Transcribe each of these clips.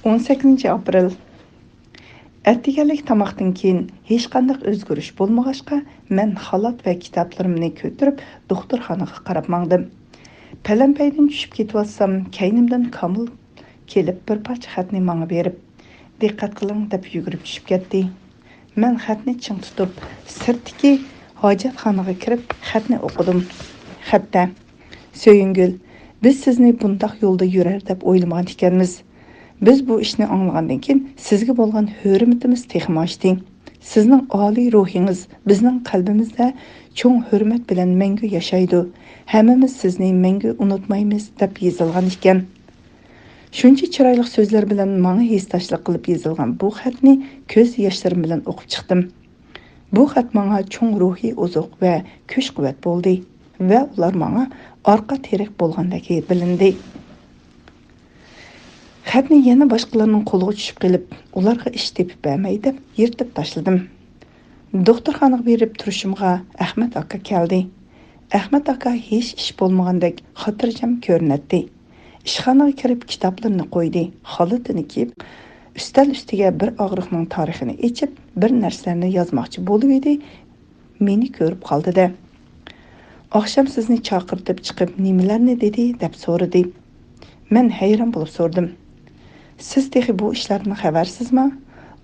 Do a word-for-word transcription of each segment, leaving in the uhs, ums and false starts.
ئون سەككىزىنچى ئاپرېل. ئەتىگەنلىك تاماقتىن كېيىن ھېچقانداق ئۆزگىرىش بولمىغاچقا، مەن خالات ۋە كىتابلىرىمنى كۆتۈرۈپ دوختۇرخانىغا قاراپ ماڭدىم. پەلەمپەيدىن چۈشۈپ كېتىۋاتسام، كەينىمدىن كامىل كېلىپ بىر پارچە خەتنى ماڭا بېرىپ، «دىققەت قىلىڭ» دەپ يۈگۈرۈپ چۈشۈپ كەتتى. مەن خەتنى چىڭ تۇتۇپ، سىرتتىكى ھاجەتخانىغا كىرىپ خەتنى ئوقۇدۇم. خەتتە، «سۆيۈڭگۈل، بىز سىزنى بۇنداق يولدا يۈرەر دەپ ئويلىمىغان ئىكەنمىز. بىز بۇ ئىشنى ئاڭلىغاندىن كېيىن سىزگە بولغان ھۆرمىتىمىز تېخىمۇ ئاشتى. سىزنىڭ ئالىي روھىڭىز بىزنىڭ قەلبىمىزدە چوڭ ھۆرمەت بىلەن مەڭگۈ ياشايدۇ. ھەممىمىز سىزنى مەڭگۈ ئۇنتۇمايمىز» دەپ يېزىلغان ئىكەن. شۇنچە چىرايلىق سۆزلەر بىلەن ماڭا ھېسداشلىق قىلىپ يېزىلغان بۇ خەتنى كۆز ياشلىرىم بىلەن ئوقۇپ چىقتىم. بۇ خەت ماڭا چوڭ روھىي ئوزۇق ۋە كۈچ-قۇۋۋەت بولدى ۋە ئۇلار ماڭا ئارقا تىرەك بولغاندەك بىلىندى. خەتنى يەنە باشقىلارنىڭ قولىغا چۈشۈپ قېلىپ، ئۇلارغا ئىش تېپىپ بەرمەي دەپ يىرتىپ تاشلىدىم. دوختۇرخانىغا بېرىپ تۇرۇشۇمغا ئەخمەت ئاكا كەلدى. ئەخمەت ئاكا ھېچ ئىش بولمىغاندەك خاتىرجەم كۆرۈنەتتى. ئىشخانىغا كىرىپ كىتابلىرىنى قويدى، خالىتىنى كىيىپ، ئۈستەل ئۈستىگە بىر ئاغرىقنىڭ تارىخىنى ئېچىپ، بىر نەرسىلەرنى يازماقچى بولۇۋىدى، مېنى كۆرۈپ قالدى-دە. «ئاخشام سىزنى چاقىرتىپ چىقىپ نېمىلەرنى دېدى؟» دەپ سورىدى. مەن ھەيران بولۇپ سورىدىم. «سىز تېخى بۇ ئىشلاردىن خەۋەرسىزما؟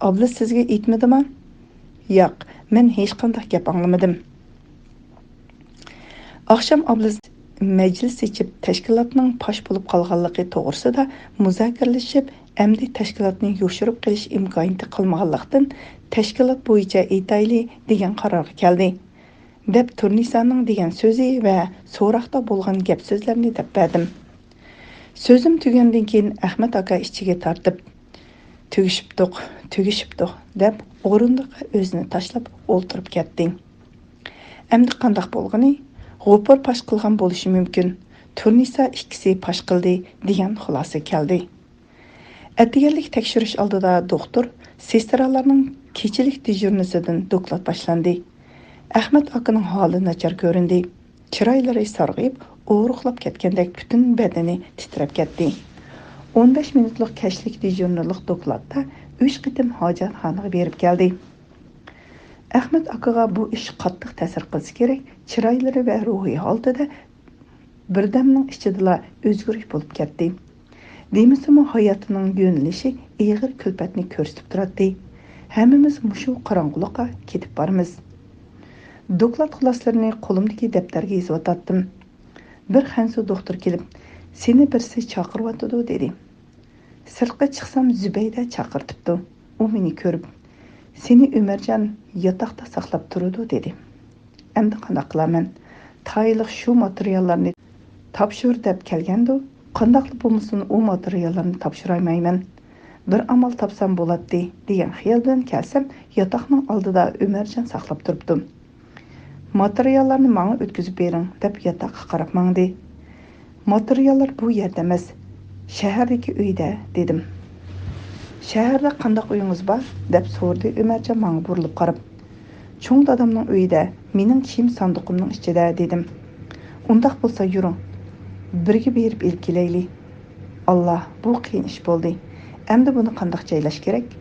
ئابلىز سىزگە ئېيتمىدىما؟» «ياق، مەن ھېچقانداق گەپ ئاڭلىمىدىم.» ئاخشام ئابلىز مەجلىس ئېچىپ، تەشكىلاتنىڭ پاش بولۇپ قالغانلىقى توغرىسىدا مۇزاكىرىلىشىپ، ئەمدى تەشكىلاتنى يوشۇرۇپ قېلىش ئىمكانىيىتى قالمىغانلىقتىن، «تەشكىلات بويىچە ئېيتايلى» دېگەن قارارغا كەلدى، دەپ تۇرنىسانىڭ دېگەن سۆزى ۋە سوراقتا بولغان گەپ-سۆزلەرنى دەپ بەردىم. سۆزۈم تۈگىگەندىن كېيىن ئەخمەت ئاكا ئىچىگە تارتىپ، «تۈگىشىپتۇق، تۈگىشىپتۇق» دەپ ئورۇندۇققا ئۆزىنى تاشلاپ ئولتۇرۇپ كەتتى. ئەمدى قانداق بولغىنى؟ غوپۇر پاش قىلغان بولۇشى مۇمكىن. تۇرنىسا ئىككىسى پاش قىلدى، دېگەن خۇلاسىگە كەلدى. ئەتىگەنلىك تەكشۈرۈش ئالدىدا دوختۇر، سېسترالارنىڭ كېچىلىك دېژۇرنىسىدىن دوكلات باشلاندى. ئەخمەت ئاكىنىڭ ھالى ناچار كۆرۈندى. چىرايلىرى سارغىيىپ، ئورۇقلاپ كەتكەندەك پۈتۈن بەدىنى تىترەپ كەتتى. ئون بەش مىنۇتلۇق كەچلىك دېژۇرنىلىق دوكلاتتا ئۈچ قېتىم ھاجەتخانىغا بېرىپ كەلدى. ئەخمەت ئاكىغا بۇ ئىش قاتتىق تەسىر قىلسا كېرەك، چىرايلىرى ۋە روھىي ھالىتىدە بىردەمنىڭ ئىچىدىلا ئۆزگىرىش بولۇپ كەتتى. دېمىسىمۇ، ھاياتىنىڭ يۆنىلىشى ئېغىر كۈلپەتنى كۆرسىتىپ تۇراتتى. ھەممىمىز مۇشۇ قاراڭغۇلۇققا كېتىپ بارىمىز. دوكلات خۇلاسىلىرىنى قولۇمدىكى دەپتەرگە يېزىۋاتاتتىم. بىر خەنزۇ دوختۇر كېلىپ، «سېنى بىرسى چاقىرىۋاتىدۇ» دېدى. سىرتقا چىقسام، زۇبەيدە چاقىرتىپتۇ. ئۇ مېنى كۆرۈپ، «سېنى ئۆمەرجان ياتاقتا ساقلاپ تۇرىدۇ» دېدى. ئەمدى قانداق قىلارمەن؟ تايىنلىق شۇ ماتېرىياللارنى تاپشۇر دەپ كەلگەندۇ، قانداقلا بولمىسۇن ئۇ ماتېرىياللارنى تاپشۇرايمايمەن. بىر ئامال تاپسام بولاتتى دېگەن خىيال بىلەن كەلسەم، ياتاقنىڭ ئالدىدا ئۆمەرجان ساقلاپ تۇرۇپتۇ. «ماتېرىياللارنى ماڭا ئۆتكۈزۈپ بېرىڭ» دەپ ياتاققا قاراپ ماڭدى. «ماتېرىياللار بۇ يەردە ئەمەس، شەھەردىكى ئۆيدە» دېدىم. «شەھەردە قانداق ئۆيىڭىز بار؟» دەپ سورىدى ئۆمەرجان ماڭا بۇرۇلۇپ قاراپ. «چوڭ دادامنىڭ ئۆيىدە، مېنىڭ كىيىم ساندۇقۇمنىڭ ئىچىدە» دېدىم. «ئۇنداق بولسا يۈرۈڭ، بىرگە بېرىپ ئېلىپ كېلەيلى.» ئاللا، بۇ قىيىن ئىش بولدى. ئەمدى بۇنى قانداق جايلاش كېرەك؟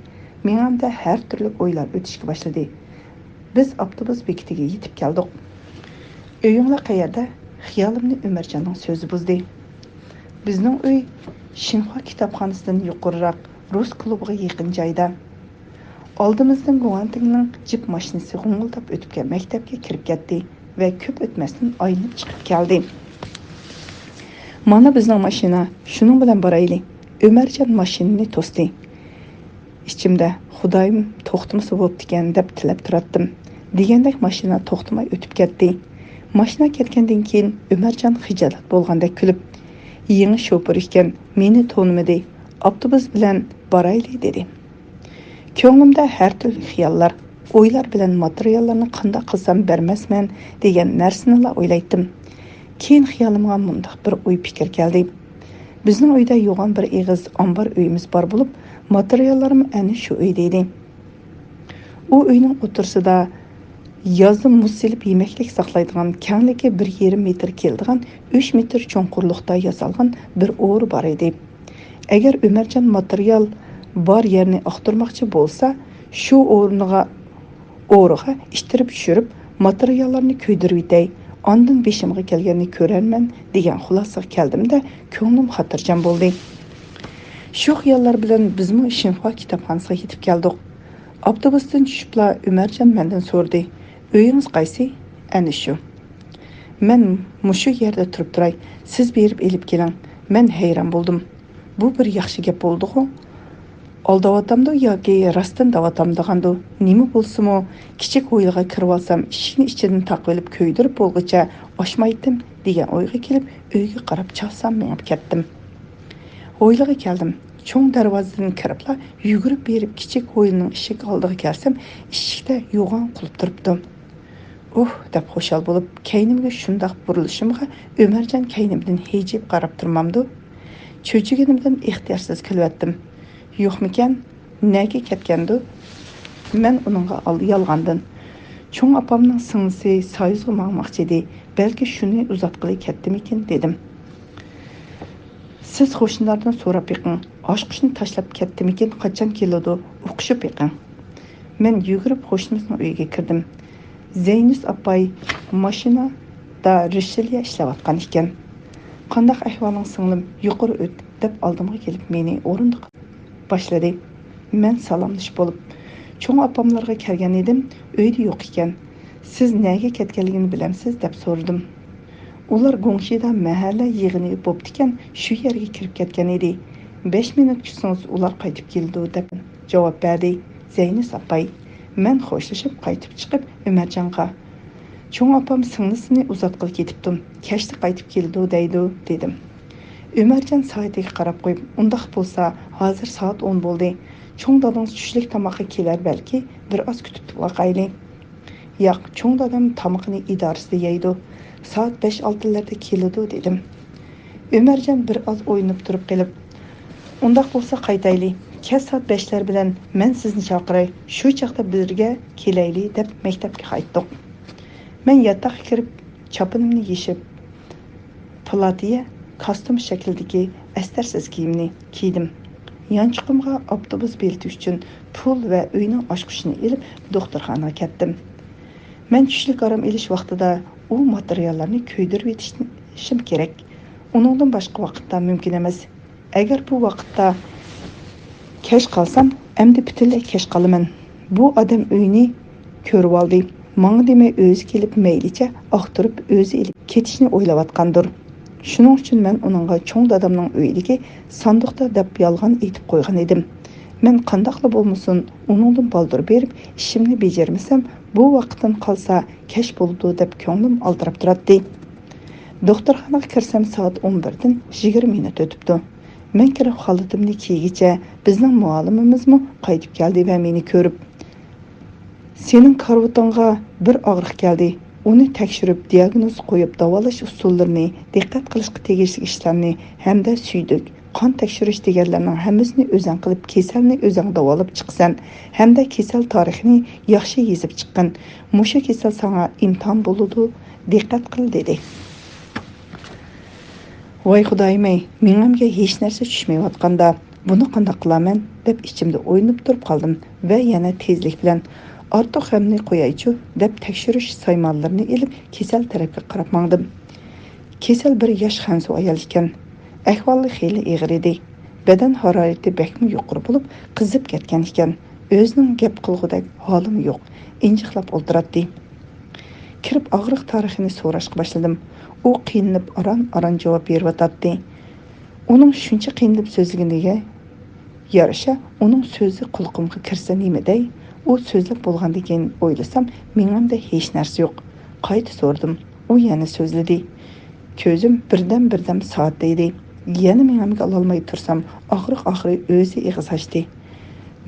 مېڭەمدە ھەر تۈرلۈك ئويلار ئۆتۈشكە باشلىدى. بىز ئاپتوبۇس بېكىتىگە يېتىپ كەلدۇق. «ئۆيۈڭلار قەيەردە؟» خىيالىمنى ئۆمەرجاننىڭ سۆزى بۇزدى. «بىزنىڭ ئۆي شىنخۇا كىتابخانىسىدىن يۇقىرىراق، رۇس كۇلۇبىغا يېقىن جايدا.» ئالدىمىزدىن گۇاڭتىڭنىڭ جىپ ماشىنىسى غۇڭغۇلداپ ئۆتۈپ كەل-، مەكتەپكە كىرىپ كەتتى ۋە كۆپ ئۆتمەستىن ئايلىنىپ چىقىپ كەلدى. «مانا بىزنىڭ ماشىنا، شۇنىڭ بىلەن بارايلى.» ئۆمەرجان ماشىنىنى توستى. ئىچىمدە، «خۇدايىم توختىمىسا بوپتىكەن» دەپ تىلەپ تۇراتتىم. دېگەندەك ماشىنا توختىماي ئۆتۈپ كەتتى. ماشىنا كەتكەندىن كېيىن ئۆمەرجان خىجالەت بولغاندەك كۈلۈپ، «يېڭى شوپۇر ئىكەن، مېنى تونۇمىدى، ئاپتوبۇس بىلەن بارايلى» دېدى. كۆڭلۈمدە ھەر تۈرلۈك خىياللار، ئويلار بىلەن ماتېرىياللارنى قانداق قىلسام بەرمەسمەن دېگەن نەرسىنىلا ئويلايتتىم. كېيىن خىيالىمغا مۇنداق بىر ئوي پىكىر كەلدى. بىزنىڭ ئۆيدە يوغان بىر ئېغىز ئامبار ئۆيىمىز بار بولۇپ، ماتېرىياللارمۇ ئەنە شۇ ئۆيدە ئىدى. ئۇ ئۆينىڭ ئوتتۇرىسىدا يازدا مۇز سېلىپ يېمەكلىك ساقلايدىغان، كەڭلىكى بىر يېرىم مېتىر كېلىدىغان، ئۈچ مېتىر چوڭقۇرلۇقتا ياسالغان بىر ئورا بار ئىدى. ئەگەر ئۆمەرجان ماتېرىيال بار يەرنى ئاختۇرماقچى بولسا، شۇ ئورنىغا، ئورىغا ئىتتىرىپ چۈشۈرۈپ، ماتېرىياللارنى كۆيدۈرۈۋېتەي، ئاندىن بېشىمغا كەلگەننى كۆرەرمەن، دېگەن خۇلاسىگە كەلدىم-دە، كۆڭلۈم خاتىرجەم بولدى. شۇ خىياللار بىلەن بىزمۇ شىنخۇا كىتابخانىسىغا يېتىپ كەلدۇق. ئاپتوبۇستىن چۈشۈپلا ئۆمەرجان مەندىن سورىدى، «ئۆيىڭىز قايسى؟» «ئەنە شۇ.» «مەن مۇشۇ يەردە تۇرۇپ تۇراي، سىز بېرىپ ئېلىپ كېلىڭ.» مەن ھەيران بولدۇم. بۇ بىر ياخشى گەپ بولدىغۇ؟ ئالداۋاتامدۇ ياكى راستتىن دەۋاتامدىغاندۇ؟ نېمە بولسىمۇ، كىچىك ھويلىغا كىرىۋالسام، ئىشىكنى ئىچىدىن تاقىۋېلىپ كۆيدۈرۈپ بولغۇچە ئاچمايتتىم، دېگەن ئويغا كېلىپ، ئۆيگە قاراپ چالسام مېڭىپ كەتتىم. ھويلىغا كەلدىم. چوڭ دەرۋازىدىن كىرىپلا يۈگۈرۈپ بېرىپ كىچىك ھويلىنىڭ ئىشىك ئالدىغا كەلسەم، ئىشىكتە يوغان قۇلۇپ تۇرۇپتۇ. «ئۇھ» دەپ خۇشال بولۇپ، كەينىمگە شۇنداق بۇرۇلۇشۇمغا ئۆمەرجان كەينىمدىن ھىجىيىپ قاراپ تۇرمامدۇ؟ چۆچۈگىنىمدىن ئىختىيارسىز كۈلۈۋەتتىم. يوقمىكەن؟ نەگە كەتكەندۇ؟ مەن ئۇنىڭغا ئال-، يالغاندىن، «چوڭ ئاپامنىڭ سىڭلىسى سايۇزغا ماڭماقچى ئىدى، بەلكى شۇنى ئۇزاتقىلى كەتتىمىكىن؟» دېدىم. «سىز قوشنىلاردىن سوراپ بېقىڭ، ئاچقۇچنى تاشلاپ كەتتىمىكىن، قاچان كېلىدۇ، ئۇقۇشۇپ بېقىڭ.» مەن يۈگۈرۈپ قوشنىمىزنىڭ ئۆيىگە كىردىم. زەينۇس ئاپاي ماشىنىدا رىشتىليە ئىشلەۋاتقان ئىكەن. «قانداق ئەھۋالىڭ، سىڭلىم؟ يۇقىرى ئۆت» دەپ ئالدىمغا كېلىپ مېنى ئورۇندۇققا باشلىدى. مەن سالاملىشىپ بولۇپ، «چوڭ ئاپاملارغا كەلگەن ئىدىم، ئۆيدە يوق ئىكەن. سىز نەگە كەتكەنلىكىنى بىلەمسىز؟» دەپ سورىدىم. «ئۇلار گۇڭشىدا مەھەللە يىغىنى بوپتىكەن، شۇ يەرگە كىرىپ كەتكەن ئىدى. بەش مىنۇت كۈتسىڭىز، ئۇلار قايتىپ كېلىدۇ» دەپ جاۋاب بەردى زەينۇس ئاپاي. مەن خوشلىشىپ قايتىپ چىقىپ ئۆمەرجانغا، «چوڭ ئاپام سىڭلىسىنى ئۇزاتقىلى كېتىپتۇ، كەچتە قايتىپ كېلىدۇ دەيدۇ» دېدىم. ئۆمەرجان سائىتىگە قاراپ قويۇپ، «ئۇنداق بولسا، ھازىر سائەت ئون بولدى. چوڭ دادىڭىز چۈشلۈك تاماققا كېلەر بەلكى، بىر ئاز كۈتۈپ باقايلى.» «ياق، چوڭ دادام تامىقىنى ئىدارىسىدە يەيدۇ. سائەت بەش ئالتىلەردە كېلىدۇ» دېدىم. ئۆمەرجان بىر ئاز ئويلىنىپ تۇرۇپ قېلىپ، «ئۇنداق بولسا قايتايلى. كەچ سائەت بەشلەر بىلەن مەن سىزنى چاقىراي. شۇ چاغدا بىرگە كېلەيلى» دەپ مەكتەپكە قايتتۇق. مەن ياتاققا كىرىپ، چاپىنىمنى يېشىپ، پىلاتىيە كاستيۇم شەكلىدىكى ئەستەرسىز كىيىمنى كىيدىم. يانچۇقۇمغا ئاپتوبۇس بېلىتى ئۈچۈن پۇل ۋە ئۆينىڭ ئاچقۇچىنى ئېلىپ، دوختۇرخانىغا كەتتىم. مەن چۈشلۈك ئارام ئېلىش ۋاقتىدا ئۇ ماتېرىياللارنى كۆيدۈرۈۋېتىشىم كېرەك. ئۇنىڭدىن باشقا ۋاقىتتا مۇمكىن ئەمەس. ئەگەر بۇ ۋاقىتتا كەچ قالسام، ئەمدى پۈتۈنلەي كەچ قالىمەن. بۇ ئادەم ئۆينى كۆرۈۋالدى. ماڭا دېمەي ئۆزى كېلىپ مەيلىچە ئاختۇرۇپ ئۆزى ئېلىپ كېتىشنى ئويلاۋاتقاندۇر. شۇنىڭ ئۈچۈن مەن ئۇنىڭغا چوڭ دادامنىڭ ئۆيىدىكى ساندۇقتا دەپ يالغان ئېيتىپ قويغان ئىدىم. مەن قانداقلا بولمىسۇن، ئۇنىڭدىن بالدۇر بېرىپ ئىشىمنى بېجىرمىسەم، بۇ ۋاقىتتىن قالسا كەچ بولىدۇ دەپ كۆڭلۈم ئالدىراپ تۇراتتى. دوختۇرخانىغا كىرسەم سائەت ئون بىردىن يىگىرمە مىنۇت ئۆتۈپتۇ. مەن كىرىپ خالىتىمنى كىيگىچە بىزنىڭ مۇئەللىمىمىزمۇ قايتىپ كەلدى ۋە مېنى كۆرۈپ، «سېنىڭ كارىۋىتىڭغا بىر ئاغرىق كەلدى. ئۇنى تەكشۈرۈپ، دىياگنوز قويۇپ، داۋالاش ئۇسۇللىرىنى، دىققەت قىلىشقا تېگىشلىك ئىشلارنى ھەمدە سۈيدۈك، قان تەكشۈرۈش دېگەنلەرنىڭ ھەممىسىنى ئۆزۈڭ قىلىپ، كېسەلنى ئۆزۈڭ داۋالاپ چىقىسەن ھەمدە كېسەل تارىخىنى ياخشى يېزىپ چىققىن. مۇشۇ كېسەل ساڭا ئىمتىھان بولىدۇ، دىققەت قىل» دېدى. «ۋاي خۇدايىم-ئەي، مېڭەمگە ھېچ نەرسە چۈشمەيۋاتقاندا، بۇنى قانداق قىلارمەن؟» دەپ ئىچىمدە ئويلىنىپ تۇرۇپ قالدىم ۋە يەنە تېزلىك بىلەن، «ئارتۇق غەمنى قويايچۇ» دەپ تەكشۈرۈش سايمانلىرىنى ئېلىپ كېسەل تەرەپكە قاراپ ماڭدىم. كېسەل بىر ياش خەنزۇ ئايال ئىكەن. ئەھۋالى خېلى ئېغىر ئىدى. بەدەن ھارارىتى بەكمۇ يۇقىرى بولۇپ، قىزىپ كەتكەن ئىكەن. ئۆزىنىڭ گەپ قىلغۇدەك ھالىمۇ يوق. ئىنجىقلاپ ئولتۇراتتى. كىرىپ ئاغرىق تارىخىنى سوراشقا باشلىدىم. ئۇ قىينىلىپ ئاران-ئاران جاۋاب بېرىۋاتاتتى. ئۇنىڭ شۇنچە قىينىلىپ سۆزلىگىنىگە يارىشا، ئۇنىڭ سۆزى قۇلىقىمغا كىرسە نېمە دەي؟ ئۇ سۆزلەپ بولغاندىن كېيىن ئويلىسام، مېڭەمدە ھېچ نەرسە يوق. قايتا سورىدىم. ئۇ يەنە سۆزلىدى. كۆزۈم بىردەم-بىردەم سائەتتە ئىدى. يەنە مېڭەمگە ئالالماي تۇرسام، ئاغرىق ئاخىرى ئۆزى ئېغىز ئاچتى.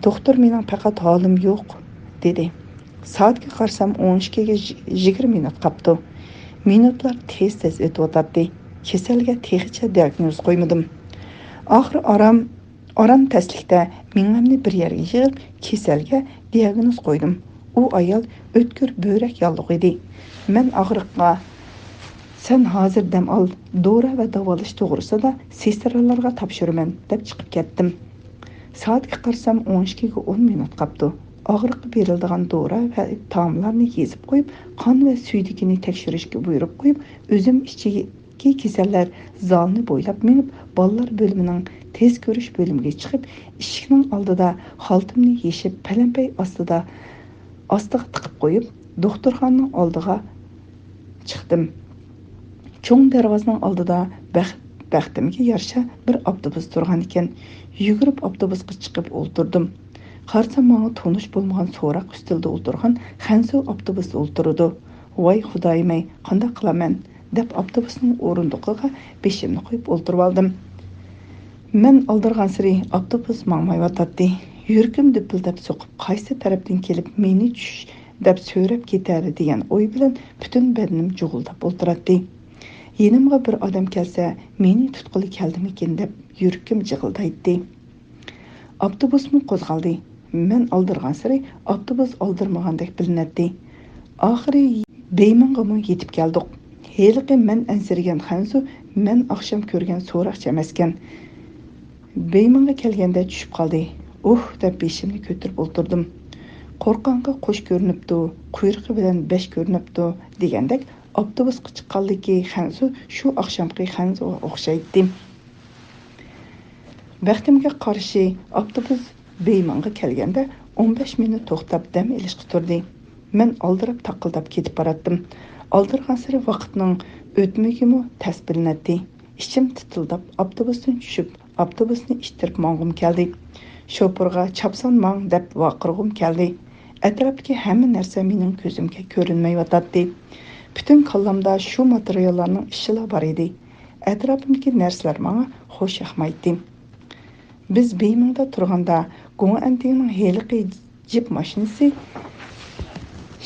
«دوختۇر، مېنىڭ پەقەت ھالىم يوق» دېدى. سائەتكە قارىسام، ئون ئىككىگە يىگىرمە مىنۇت قاپتۇ. مىنۇتلار تېز-تېز ئۆتۈۋاتاتتى. كېسەلگە تېخىچە دىياگنوز قويمىدىم. ئاخىرى ئارام، ئاران تەسلىكتە مېڭەمنى بىر يەرگە يىغىپ، كېسەلگە دىياگنوز قويدۇم. ئۇ ئايال ئۆتكۈر بۆرەك ياللۇغى ئىدى. مەن ئاغرىققا، «سەن ھازىر دەم ئال، دورا ۋە داۋالاش توغرىسىدا سېسترىلارغا تاپشۇرىمەن» دەپ چىقىپ كەتتىم. سائەتكە قارىسام، ئون ئىككىگە ئون مىنۇت قاپتۇ. ئاغرىققا بېرىلىدىغان دورا ۋە تائاملارنى يېزىپ قويۇپ، قان ۋە سۈيدۈكىنى تەكشۈرۈشكە بۇيرۇق قويۇپ، ئۆزۈم ئىچكى كېسەللەر زالىنى بويلاپ مېڭىپ، بالىلار بۆلۈمىنىڭ تېز كۆرۈش بۆلۈمىگە چىقىپ، ئىشىكنىڭ ئالدىدا خالتىمنى يېشىپ، پەلەمپەي ئاستىدا، ئاستىغا تىقىپ قويۇپ، دوختۇرخانىنىڭ ئالدىغا چىقتىم. چوڭ دەرۋازىنىڭ ئالدىدا بەخت-، بەختىمگە يارىشا بىر ئاپتوبۇس تۇرغان ئىكەن. يۈگۈرۈپ ئاپتوبۇسقا چىقىپ ئولتۇردۇم. قارىسام، ماڭا تونۇش بولمىغان سوراق ئۈستىلىدە ئولتۇرغان خەنزۇ ئاپتوبۇستا ئولتۇرىدۇ. ۋاي خۇدايىم-ئەي، قانداق قىلارمەن؟ دەپ ئاپتوبۇسنىڭ ئورۇندۇقىغا بېشىمنى قويۇپ ئولتۇرۇۋالدىم. مەن ئالدىرىغانسېرى ئاپتوبۇس ماڭمايۋاتاتتى. يۈرىكىم دۈپۈلدەپ سوقۇپ، قايسى تەرەپتىن كېلىپ مېنى چۈش دەپ سۆرەپ كېتەر دېگەن ئوي بىلەن پۈتۈن بەدىنىم جۇغۇلداپ ئولتۇراتتى. يېنىمغا بىر ئادەم كەلسە، مېنى تۇتقىلى كەلدىمىكىن دەپ يۈرىكىم جىغىلدايتتى. ئاپتوبۇسمۇ قوزغالدى. مەن ئالدىرىغانسېرى ئاپتوبۇس ئالدىرىمىغاندەك بىلىنەتتى. ئاخىرى بېيمىڭغىمۇ يېتىپ كەلدۇق. ھېلىقى مەن ئەنسىرىگەن خەنزۇ مەن ئاخشام كۆرگەن سوراقچى ئەمەسكەن. بېيمىڭغا كەلگەندە چۈشۈپ قالدى. ئۇھ دەپ بېشىمنى كۆتۈرۈپ ئولتۇردۇم. قورققانغا قوش كۆرۈنۈپتۇ، قۇيرۇقى بىلەن بەش كۆرۈنۈپتۇ دېگەندەك ئاپتوبۇسقا چىققانلىكى خەنزۇ شۇ ئاخشامقى خەنزۇغا ئوخشايتتى. بەختىمگە قارشى ئاپتوبۇس بېيمىڭغا كەلگەندە ئون بەش مىنۇت توختاپ دەم ئېلىشقا تۇردى. مەن ئالدىراپ تاقىلداپ كېتىپ باراتتىم. ئالدىرىغانسېرى ۋاقىتنىڭ ئۆتمىكىمۇ تەس بىلىنەتتى. ئىچىم تىتىلداپ ئاپتوبۇستىن چۈشۈپ، ئاپتوبۇسنى ئىتتىرىپ ماڭغۇم كەلدى. شوپۇرغا چاپسان ماڭ دەپ ۋارقىرىغۇم كەلدى. ئەتراپتىكى ھەممە نەرسە مېنىڭ كۆزۈمگە كۆرۈنمەيۋاتاتتى. پۈتۈن كاللامدا شۇ ماتېرىياللارنىڭ ئىشىلا بار ئىدى. ئەتراپىمدىكى نەرسىلەر ماڭا خوش ياقمايتتى. بىز بېيمىڭدا تۇرغاندا، گوڭئەنتىڭنىڭ ھېلىقى جىپ ماشىنىسى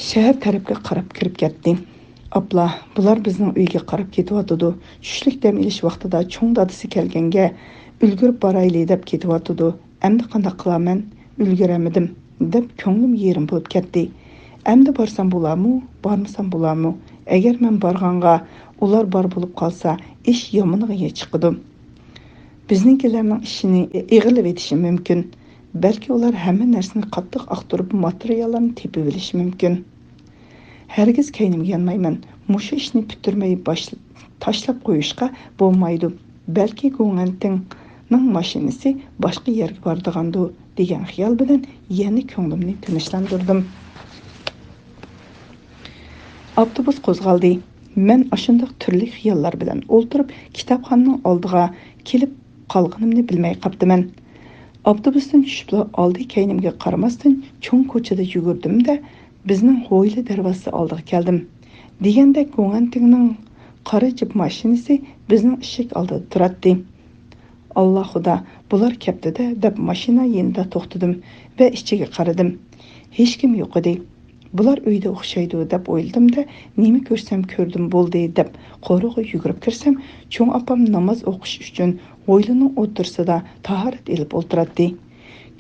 شەھەر تەرەپكە قاراپ كىرىپ كەتتى. ئاپلا، بۇلار بىزنىڭ ئۆيگە قاراپ كېتىۋاتىدۇ. چۈشلۈك دەم ئېلىش ۋاقتىدا چوڭ دادىسى كەلگەنگە ئۈلگۈرۈپ بارايلى دەپ كېتىۋاتىدۇ. ئەمدى قانداق قىلارمەن؟ ئۈلگۈرەلمىدىم، دەپ كۆڭلۈم يېرىم بولۇپ كەتتى. ئەمدى بارسام بولارمۇ، بارمىسام بولارمۇ؟ ئەگەر مەن بارغانغا ئۇلار بار بولۇپ قالسا، ئىش يامىنىغا چىقىدۇ. بىزنىڭكىلەرنىڭ ئىشىنى ئېغىرلىۋېتىشى مۇمكىن. بەلكى ئۇلار ھەممە نەرسىنى قاتتىق ئاختۇرۇپ، ماتېرىياللارنى تېپىۋېلىشى مۇمكىن. ھەرگىز كەينىمگە يانمايمەن. مۇشۇ ئىشنى پۈتتۈرمەي باش-، تاشلاپ قويۇشقا بولمايدۇ. بەلكى گوڭئەنتىڭنىڭ ماشىنىسى باشقا يەرگە بارىدىغاندۇ، دېگەن خىيال بىلەن يەنە كۆڭلۈمنى تىنچلاندۇردۇم. ئاپتوبۇس قوزغالدى. مەن ئاشۇنداق تۈرلۈك خىياللار بىلەن ئولتۇرۇپ، كىتابخانىنىڭ ئالدىغا كېلىپ قالغىنىمنى بىلمەي قاپتىمەن. ئاپتوبۇستىن چۈشۈپلا ئالدى كەينىمگە قارىماستىن، چوڭ كوچىدا يۈگۈردۈم-دە، بىزنىڭ ھويلا دەرۋازىسى ئالدىغا كەلدىم. دېگەندەك گوڭئەنتىڭنىڭ قارا جىپ ماشىنىسى بىزنىڭ ئىشىك ئالدىدا تۇراتتى. ئاللا خۇدا، بۇلار كەپتۇ-دە، دەپ ماشىنا يېنىدا توختىدىم ۋە ئىچىگە قارىدىم. ھېچكىم يوق ئىدى. بۇلار ئۆيدە ئوخشايدۇ، دەپ ئويلىدىم-دە، نېمە كۆرسەم كۆردۈم بولدى، دەپ قورۇغا يۈگۈرۈپ كىرسەم، چوڭ ئاپام ناماز ئوقۇش ئۈچۈن ھويلىنىڭ ئوتتۇرىسىدا تاھارەت ئېلىپ ئولتۇراتتى.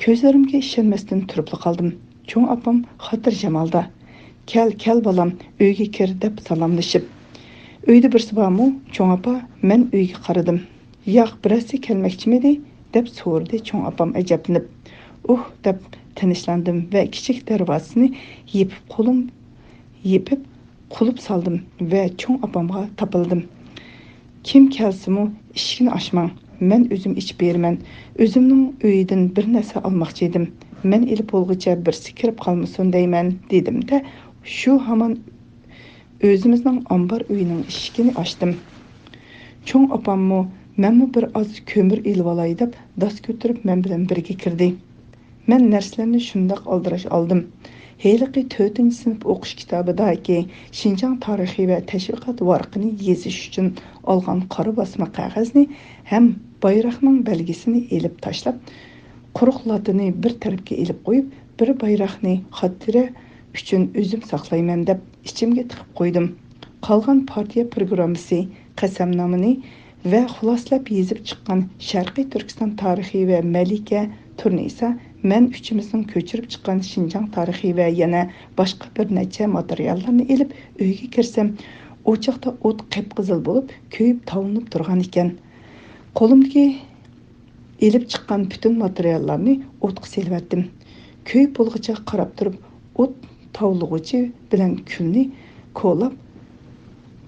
كۆزلىرىمگە ئىشەنمەستىن تۇرۇپلا قالدىم. چوڭ ئاپام خاتىرجەم ھالدا، «كەل، كەل بالام، ئۆيگە كىر» دەپ سالاملىشىپ، «ئۆيدە بىرسى بارمۇ، چوڭ ئاپا؟» مەن ئۆيگە قارىدىم. «ياق، بىرەرسى كەلمەكچىمىدى؟» دەپ سورىدى چوڭ ئاپام ئەجەبلىنىپ. «ئۇھ» دەپ تىنچلاندىم ۋە كىچىك دەرۋازىسىنى يېپىپ قولۇم، يېپىپ قۇلۇپ سالدىم ۋە چوڭ ئاپامغا تاپىلدىم. «كىم كەلسىمۇ ئىشىكنى ئاچماڭ، مەن ئۆزۈم ئېچىپ بېرىمەن. ئۆزۈمنىڭ ئۆيىدىن بىر نەرسە ئالماقچى ئىدىم. مەن ئېلىپ بولغۇچە بىرسى كىرىپ قالمىسۇن» دەيمەن، دېدىم-دە، شۇ ھامان ئۆزىمىزنىڭ ئامبار ئۆيىنىڭ ئىشىكىنى ئاچتىم. چوڭ ئاپاممۇ، مەنمۇ بىر ئاز كۆمۈر ئېلىۋالاي دەپ داس كۆتۈرۈپ مەن بىلەن بىرگە كىردى. مەن نەرسىلەرنى شۇنداق ئالدىراش ئالدىم. ھېلىقى تۆتىنچى سىنىپ ئوقۇش كىتابىدىكى شىنجاڭ تارىخى ۋە تەشۋىقات ۋارىقىنى يېزىش ئۈچۈن ئالغان قارا باسما قەغەزنى ھەم بايراقنىڭ بەلگىسىنى ئېلىپ تاشلاپ، قۇرۇق لاتىنى بىر تەرەپكە ئېلىپ قويۇپ، بىر بايراقنى خاتىرە ئۈچۈن ئۆزۈم ساقلايمەن دەپ ئىچىمگە تىقىپ قويدۇم. قالغان پارتىيە پروگراممىسى، قەسەمنامىنى ۋە خۇلاسىلەپ يېزىپ چىققان شەرقىي تۈركىستان تارىخى ۋە مەلىكە تۇرنىسا، مەن ئۈچىمىزنىڭ كۆچۈرۈپ چىققان شىنجاڭ تارىخى ۋە يەنە باشقا بىر نەچچە ماتېرىياللارنى ئېلىپ ئۆيگە كىرسەم، ئوچاقتا ئوت قىپقىزىل بولۇپ كۆيۈپ تاۋلىنىپ تۇرغان ئىكەن. قولۇمدىكى ئېلىپ چىققان پۈتۈن ماتېرىياللارنى ئوتقا سېلىۋەتتىم. كۆيۈپ بولغۇچە قاراپ تۇرۇپ، ئوت تاۋلىغۇچى بىلەن كۈلنى كولاپ،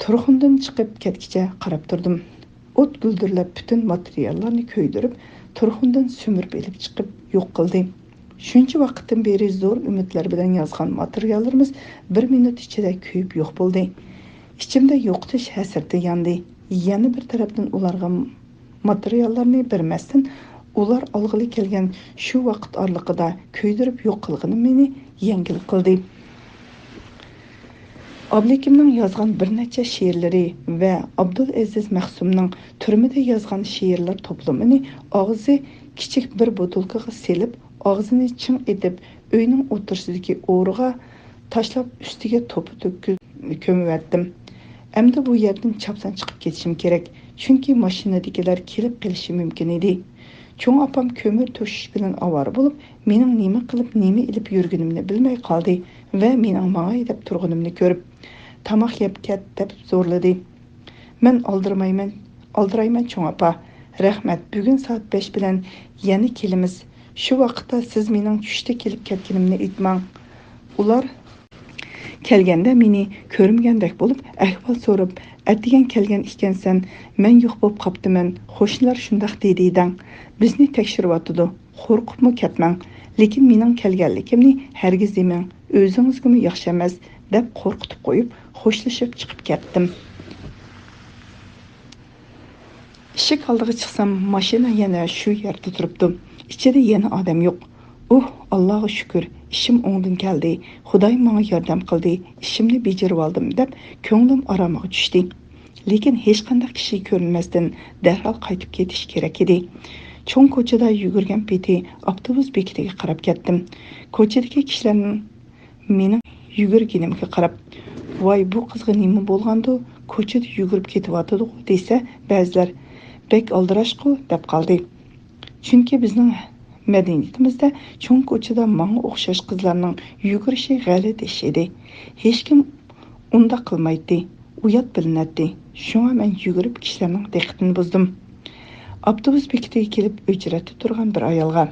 تۇرخۇندىن چىقىپ كەتكىچە قاراپ تۇردۇم. ئوت گۈلدۈرلەپ پۈتۈن ماتېرىياللارنى كۆيدۈرۈپ، تۇرخۇندىن سۈمۈرۈپ ئېلىپ چىقىپ يوق قىلدى. شۇنچە ۋاقىتتىن بېرى زور ئۈمىدلەر بىلەن يازغان ماتېرىياللىرىمىز بىر مىنۇت ئىچىدە كۆيۈپ يوق بولدى. ئىچىمدە يوقىتىش ھەسرىتى ياندى. يەنە بىر تەرەپتىن ئۇلارغا ماتېرىياللارنى بەرمەستىن، ئۇلار ئالغىلى كەلگەن شۇ ۋاقىت ئارىلىقىدا كۆيدۈرۈپ يوق قىلغىنىم مېنى يەڭگىل قىلدى. ئابلىكىمنىڭ يازغان بىر نەچچە شېئىرلىرى ۋە ئابدۇلئەزىز مەخسۇمنىڭ تۈرمىدە يازغان شېئىرلار توپلىمىنى ئاغزى كىچىك بىر بوتۇلكىغا سېلىپ، ئاغزىنى چىڭ ئېتىپ، ئۆينىڭ ئوتتۇرىسىدىكى ئورىغا تاشلاپ، ئۈستىگە توپا تۆكۈپ كۆمۈۋەتتىم. ئەمدى بۇ يەردىن چاپسان چىقىپ كېتىشىم كېرەك، چۈنكى ماشىنىدىكىلەر كېلىپ قېلىشى مۇمكىن ئىدى. چوڭ ئاپام كۆمۈر توشۇش بىلەن ئاۋارە بولۇپ، مېنىڭ نېمە قىلىپ، نېمە ئېلىپ يۈرگىنىمنى بىلمەي قالدى ۋە مېنىڭ ماڭاي دەپ تۇرغىنىمنى كۆرۈپ، «تاماق يەپ كەت» دەپ زورلىدى. مەن ئالدىرىمايمەن، ئالدىرايمەن چوڭ ئاپا. رەھمەت، بۈگۈن سائەت بەش بىلەن يەنە كېلىمىز. شۇ ۋاقىتتا سىز مېنىڭ چۈشتە كېلىپ كەتكىنىمنى ئېيتماڭ. ئۇلار كەلگەندە مېنى كۆرمىگەندەك بولۇپ، ئەھۋال سوراپ، «ئەتىگەن كەلگەن ئىكەنسەن، مەن يوق بولۇپ قاپتىمەن، قوشنىلار شۇنداق دېدى دەڭ. بىزنى تەكشۈرۈۋاتىدۇ، قورقۇپمۇ كەتمەڭ. لېكىن مېنىڭ كەلگەنلىكىمنى ھەرگىز دېمەڭ، ئۆزىڭىزگىمۇ ياخشى ئەمەس» دەپ قورقۇتۇپ قويۇپ، خوشلىشىپ چىقىپ كەتتىم. ئىشىك ئالدىغا چىقسام، ماشىنا يەنە شۇ يەردە تۇرۇپتۇ. ئىچىدە يەنە ئادەم يوق. ئۇھ، ئاللاغا شۈكۈر، ئىشىم ئوڭدىن كەلدى، خۇدايىم ماڭا ياردەم قىلدى، ئىشىمنى بېجىرىۋالدىم دەپ كۆڭلۈم ئارامىغا چۈشتى. لېكىن ھېچقانداق كىشى كۆرۈنمەستىن دەرھال قايتىپ كېتىش كېرەك ئىدى. چوڭ كوچىدا يۈگۈرگەن پېتى ئاپتوبۇس بېكىتىگە قاراپ كەتتىم. كوچىدىكى كىشىلەرنىڭ مېنىڭ يۈگۈرگىنىمگە قاراپ، «ۋاي، بۇ قىزغا نېمە بولغاندۇ؟ كوچىدا يۈگۈرۈپ كېتىۋاتىدىغۇ» دېسە، بەزىلەر، «بەك ئالدىراشقۇ» دەپ قالدى. چۈنكى بىزنىڭ مەدەنىيىتىمىزدە چوڭ كوچىدا ماڭا ئوخشاش قىزلارنىڭ يۈگۈرۈشى غەلىتە ئىش ئىدى. ھېچكىم ئۇنداق قىلمايتتى، ئۇيات بىلىنەتتى. شۇڭا مەن يۈگۈرۈپ كىشىلەرنىڭ دىققىتىنى بۇزدۇم. ئاپتوبۇس بېكىتىگە كېلىپ ئۆچرەتتە تۇرغان بىر ئايالغا،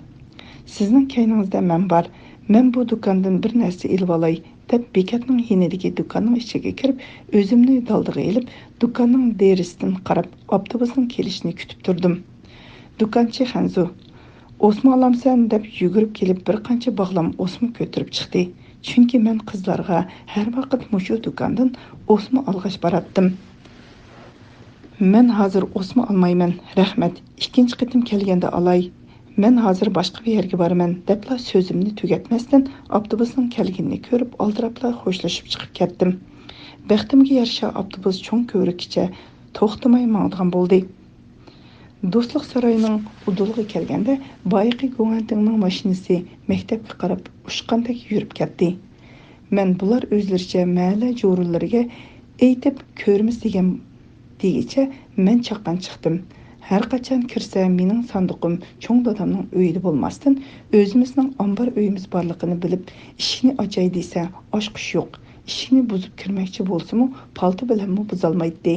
«سىزنىڭ كەينىڭىزدە مەن بار، مەن بۇ دۇكاندىن بىر نەرسە ئېلىۋالاي» دەپ، بېكەتنىڭ يېنىدىكى دۇكاننىڭ ئىچىگە كىرىپ، ئۆزۈمنى دالدىغا ئېلىپ، دۇكاننىڭ دېرىزىسىدىن قاراپ، ئاپتوبۇسنىڭ كېلىشىنى كۈتۈپ تۇردۇم. دۇكانچى خەنزۇ، «ئوسما ئالامسەن؟» دەپ يۈگۈرۈپ كېلىپ، بىر قانچە باغلام ئوسما كۆتۈرۈپ چىقتى. چۈنكى مەن قىزلارغا ھەر ۋاقىت مۇشۇ دۇكاندىن ئوسما ئالغاچ باراتتىم. «مەن ھازىر ئوسما ئالمايمەن، رەھمەت، ئىككىنچى قېتىم كەلگەندە ئالاي. مەن ھازىر باشقا بىر يەرگە بارىمەن» دەپلا سۆزۈمنى تۈگەتمەستىن، ئاپتوبۇسنىڭ كەلگىنىنى كۆرۈپ، ئالدىراپلا خوشلىشىپ چىقىپ كەتتىم. بەختىمگە يارىشا، ئاپتوبۇس چوڭ كۆۋرۈككىچە توختىماي ماڭىدىغان بولدى. دوستلۇق سارايىنىڭ ئۇدۇلىغا كەلگەندە، بايىقى گۇڭەنتىڭنىڭ ماشىنىسى مەكتەپكە قاراپ ئۇچقاندەك يۈرۈپ كەتتى. مەن بۇلار ئۆزلىرىچە مەھەللە جورۇنلىرىگە ئېيتىپ كۆرىمىز دېگەن دېگىچە مەن چاققان چىقتىم. ھەر قاچان كىرسە، مېنىڭ ساندۇقۇم چوڭ دادامنىڭ ئۆيىدە بولماستىن، ئۆزىمىزنىڭ ئامبار ئۆيىمىز بارلىقىنى بىلىپ، ئىشىكنى ئاچاي دېسە، ئاچقۇچ يوق. ئىشىكنى بۇزۇپ كىرمەكچى بولسىمۇ، پالتا بىلەنمۇ بۇزالمايتتى.